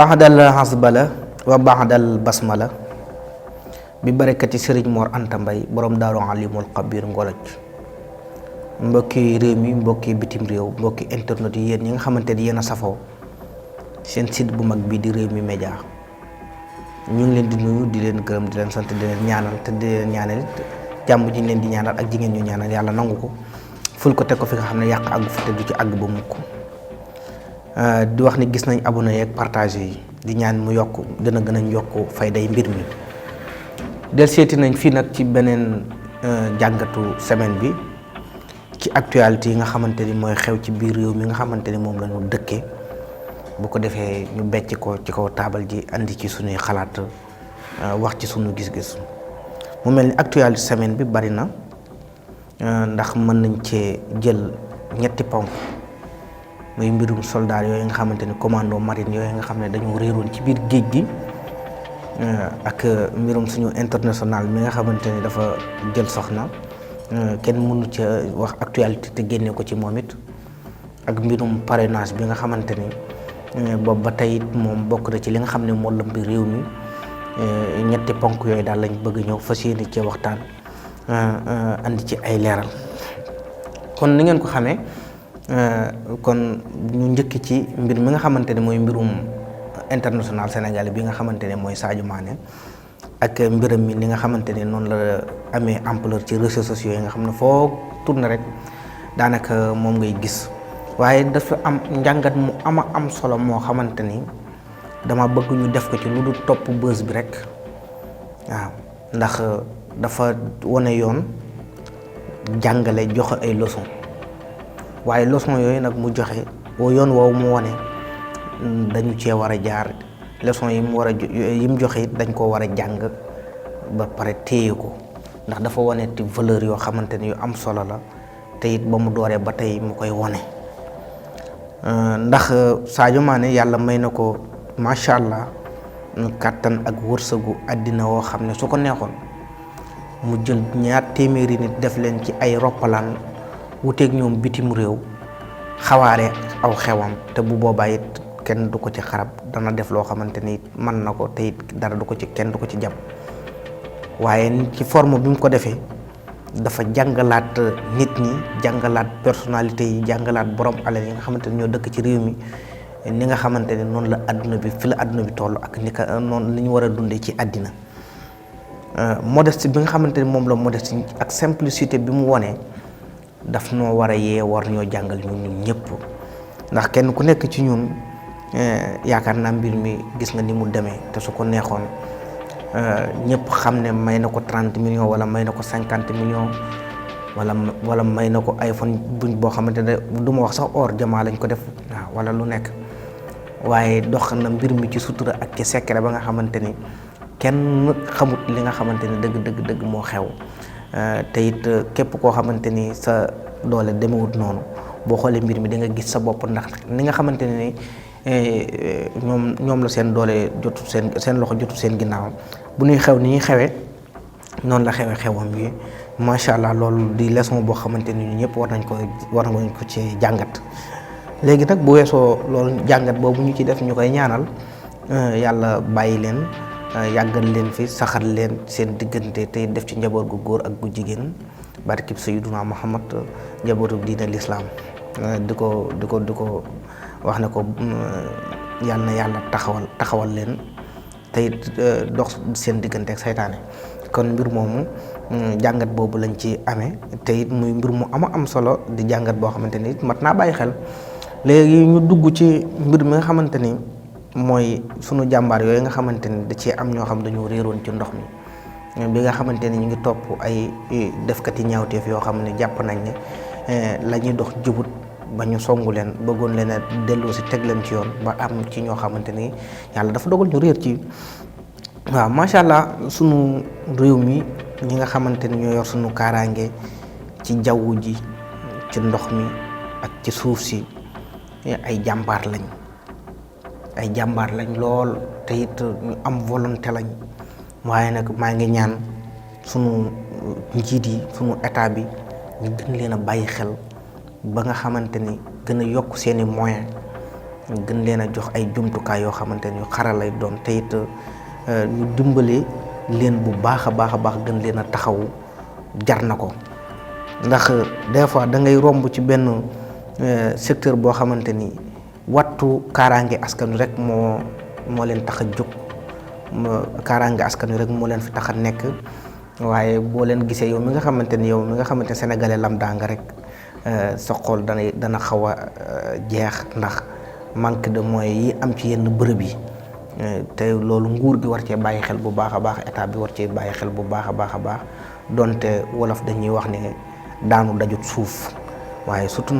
baxdal hasbala wa baxdal basmala bi barakati sëriñ Mor Anta Mbay borom daaru alimul xabir ngoloj. mbokki réew mi mbokki bitim réew mbokki internet yi yéen ñi nga xamante ni yéen a safoo seen site bu mag bii di Rewmi Média ñu ngi leen di nuyu di leen gërëm di leen sant di leen ñaanal te di leen ñaanal jàmm ji leen di ñaanal ak jigéen ñu ñaanal yàlla nangu ko ful ko teg ko fi nga xam ne yàq àggu fa te du ci àgg ba mukk. di wax ni gis nañ abonné yeeg partagé yi di ñaan mu yokk gën a yokk fayday mbir mi. del seeti nañ fii nag ci beneen jàngatu semaine bi ci actualité yi nga xamante ni mooy xew ci biir réew mi nga xamante ni moom la ñu dëkkee bu ko defee ñu becc ko ci kaw taabal ji andi ci suñuy xalaat wax ci suñu gis-gis. mu mel ni actualité semaine bi bari na ndax mën nañ cee jël ñetti ponk muy mbirum soldat yooyu nga xamante ni commando marine yooyu nga xam ne dañoo réeroon ci biir géej gi ak mbirum suñu international mi nga xamante ni dafa jël soxna kenn mënu ca wax actualité te génne ko ci moom it ak mbirum parrainage bi nga xamante ni boobu ba tey moom bokk na ci li nga xam ne moo lëmb réew mi. ñetti ponk yooyu daal lañ bëgg ñëw fas yéene ci waxtaan andi ci ay leeral kon ni ngeen ko xamee kon ñu njëkk ci mbir mi nga xamante ne mooy mbirum international sénégalais bi nga xamante ne mooy Sadio Mané ak mbiram mi ni nga xamante ne noonu la amee ampleur ci réseaux sociaux yi nga xam ne foo tourné rek daanaka moom ngay gis waaye dafa am njàngat mu am solo moo xamante ni dama bëgg ñu def ko ci lu dul topp bës bi rek waaw ndax dafa wane yoon jàngale joxe ay leçon waaye leçon yooyu nag mu joxe yoon woowu mu wane dañu cee war a jaar leçon yi mu joxe it dañ koo war a jàng ba pare téye ko ndax dafa wane ti valeur yoo xamante ni yu am solo la te it ba mu dooree ba tey mu koy wane ndax Sadio Mané yàlla may na ko macha allah kàttan ak wërsëgu àddina woo xam ne su ko neexoon mu jël 200 nit def leen ci ay roppalaan wuteeg ñoom bitim réew xawaare aw xewam te bu boobaa it kenn du ko ci xarab dana def loo xamante ni mën na ko te it dara du ko ci kenn du ko ci jàpp waaye ci forme bi mu ko defee dafa jàngalaat nit ñi jàngalaat personnalité yi jàngalaat borom alal yi nga xamante ni ñoo dëkk ci réew mi. ni nga xamante ne noonu la adduna bi fi la adduna bi toll ak ni ka noonu li ñu war a dundee ci àddina modeste bi nga xamante ne moom la modeste ak simplicité bi mu wonee daf noo war a yee war ñoo jàngal ñun ñëpp ndax kenn ku nekk ci ñun yaakaar naa mbir mi gis nga ni mu demee te su ko neexoon ñëpp xam ne may na ko 30 millions wala may na ko 50 millions wala may na ko iPhone buñ boo xamante ne du ma wax sax or jamaa lañ ko def waaw wala lu nekk waaye dox na mbir mi ci sutura ak ci secret ba nga xamante ni kenn xamut li nga xamante ni dëgg moo xew te it képp koo xamante ni sa doole demewut noonu boo xoolee mbir mi da nga gis sa bopp ndax ni nga xamante ni ñoom la seen doole jotu seen loxo jotu seen ginnaaw bu ñuy xew ni ñuy xewee noonu la xewam yi macha allah loolu di leçon boo xamante ni ñu ñëpp war nañ ko ci jàngat. léegi nag bu weesoo loolu jàngat boobu ñu ci def ñu koy ñaanal yàlla bàyyi leen yàggal leen fi saxal leen seen diggante tey def ci njaboot gu góor ak gu jigéen barkib Sayyiduna Muhammad njabootu diina lislaam di ko wax ne ko yàlla na yàlla taxawal leen tey dox seen diggante ak saytaane kon mbir moomu jàngat boobu lañ ci amee te it muy mbir mu am solo di jàngat boo xamante ni mat naa bàyyi xel. léegi ñu dugg ci mbir mi nga xamante ni mooy sunu jàmbaar yooyu nga xamante ni da cee am ñoo xam dañoo réeroon ci ndox mi bi nga xamante ni ñu ngi topp ay defkati ñaawteef yoo xam ne jàpp nañ ne la ñuy dox jubut ba ñu songu leen bëggoon leen a delloo si teg leen ci yoon ba am ci ñoo xamante ni yàlla dafa dogal ñu réer ci. waaw macha allah sunu réew mi ñi nga xamante ni ñoo yor sunu kaaraange ci jaww ji ci ndox mi ak ci suuf si. ay jàmbaar lañ lool te it ñu am volonté lañ waaye nag maa ngi ñaan sunu njiit yi sunu état bi ñu gën leen a bàyyi xel ba nga xamante ni gën a yokk seeni moyen gën leen a jox ay jumtukaay yoo xamante ni yu xaral lay doon te it ñu dimbale leen bu baax a baax a baax gën leen a taxawu jar na ko. ndax des fois da ngay romb ci benn secteur boo xamante ni wattu kaaraange askan wi rek moo leen tax a jóg kaaraange askan wi rek moo leen fi tax a nekk waaye boo leen gisee yow mi nga xamante ni sénégalais lambda nga rek sa xol dana xaw a jeex ndax manque de moyens yi am ci yenn bërëb yi te loolu nguur gi war cee bàyyi xel bu baax a baax état bi war cee bàyyi xel bu baax a baax a baax donte wolof dañuy wax ne daanu dajut suuf waaye surtout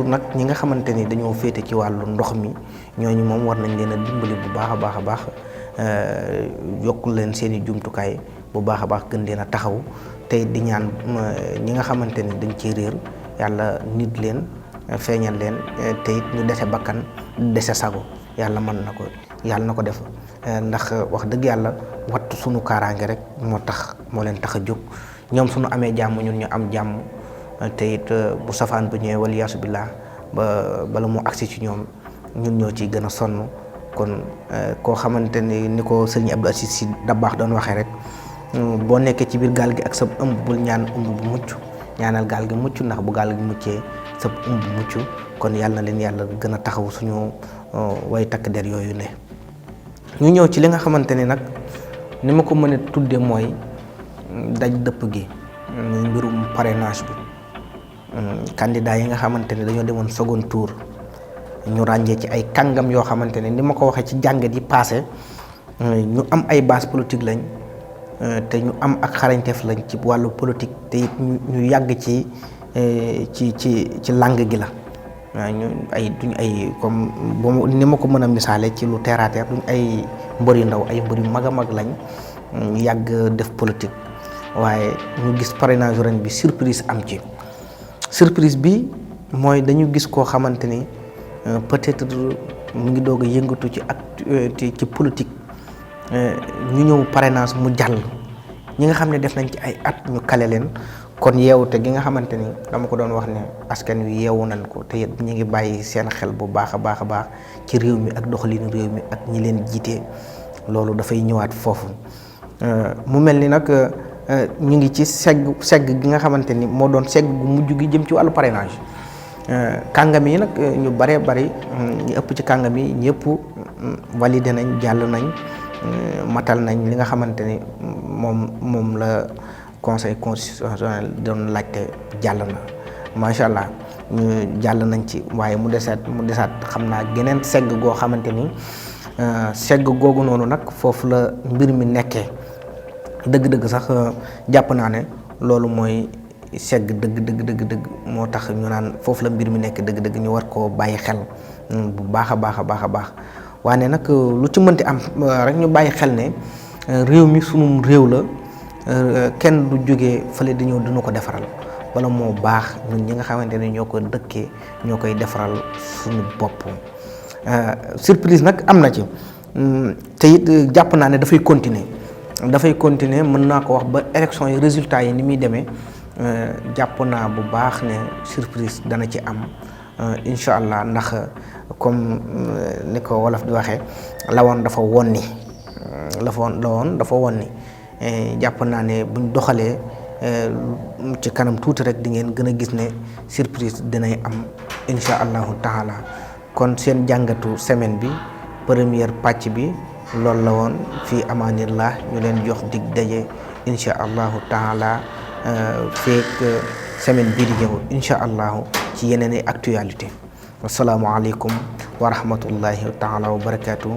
nag ñi nga xamante ni dañoo féete ci wàllu ndox mi ñooñu moom war nañ leen a dimbali bu baax a baax a baax yokkul leen seen i jumtukaay bu baax a baax gën leen a taxaw tey di ñaan ñi nga xamante ni dañ ciy réer yàlla nit leen feeñal leen te it ñu dese bakkan dese sago yàlla mën na ko yàlla na ko def ndax wax dëgg yàlla wattu sunu kaaraange rek moo leen tax a jóg ñoom suñu amee jàmm ñun ñu am jàmm te it bu safaan bu ñëwee waliyaasu billaah bala mu agsi ci ñoom ñun ñoo ciy gën a sonn kon koo xamante ni ko sëñ Abdou Aziz Sy Dabakh doon waxee rek boo nekkee ci biir gaal gi ak sa ëmb bul ñaan ëmb bu mucc ñaanal gaal gi mucc ndax bu gaal gi muccee sa ëmb bu mucc kon yàlla na leen yàlla gën a taxaw suñu way takk der yooyu ne ñu ñëw ci li nga xamante ni nag ni ma ko mën a tudde mooy daj dëpp gi mbirum parrainage bi candidat yi nga xamante ni dañoo demoon second tour ñu ràññee ci ay kàngam yoo xamante ne ni ma ko waxee ci jàngat yi passé ñu am ay base politique lañ te ñu am ak xarañteef lañ ci wàllu politique te it ñu yàgg ci langue gi la waaw duñ ay comme boo ni ma ko mën a misaale ci lu terre à terre duñ ay mbër yu ndaw ay mbër yu mag a mag lañ ñu yàgg def politique waaye ñu gis parrainage ren bi surprise am ci surprise bi mooy dañu gis koo xamante ni peut-être mu ngi doog a yëngatu ci politique ñu ñëw parrainage mu jàll ñi nga xam ne def nañ ci ay at ñu kale leen kon yeewute gi nga xamante ni dama ko doon wax ne askan wi yeewu nañ ko te it ñu ngi bàyyi seen xel bu baax a baax a baax ci réew mi ak doxalinu réew mi ak ñi leen jiite loolu dafay ñëwaat foofu mu mel ni nag ñu ngi ci segg gi nga xamante ni moo doon segg gu mujj gi jëm ci wàllu parrainage kàngam yi nag ñu baree bari ñu ëpp ci kàngam yi ñëpp validé nañ jàll nañ matal nañ li nga xamante ni moom la conseil constitutionnel doon laajte jàll na macha allah ñu jàll nañ ci waaye mu desaat xam naa geneen segg goo xamante ni segg googu noonu nag foofu la mbir mi nekkee dëgg-dëgg sax jàpp naa ne loolu mooy segg dëgg moo tax ñu naan foofu la mbir mi nekk dëgg-dëgg ñu war koo bàyyi xel bu baax a baax waaye nag lu ci mënti am rek ñu bàyyi xel ne réew mi sunum réew la kenn du jógee fële di ñëw dina ko defaral wala moo baax ñun ñi nga xamante ne ñoo ko dëkkee ñoo koy defaral suñu bopp surprise nag am na ci te it jàpp naa ne dafay continuer mën naa ko wax ba élection yi résultats yi ni muy demee jàpp naa bu baax ne surprise dana ci am incha allah ndax comme ni ko wolof di waxee lawoon dafa wonni jàpp naa ne buñ doxalee ci kanam tuuti rek di ngeen gën a gis ne surprise dinay am incha allahu taala kon seen jàngatu semaine bi première pàcc bi loolu la woon fii amaanillah ñu leen jox dig daje incha allahu taala feek semaine bii di ñëw incha allahu ci yeneen i actualité asalaamaaleykum wa rahmatullahi taala wa barakaatu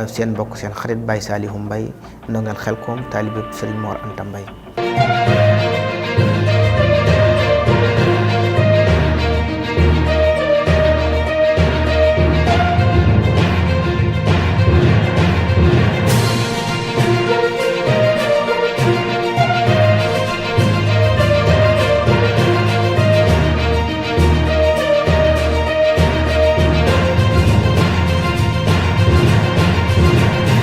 seen mbokk seen xarit Baye Saliou Mbaye ndongal Xelkom taalibe Serigne Mor Anta Mbaye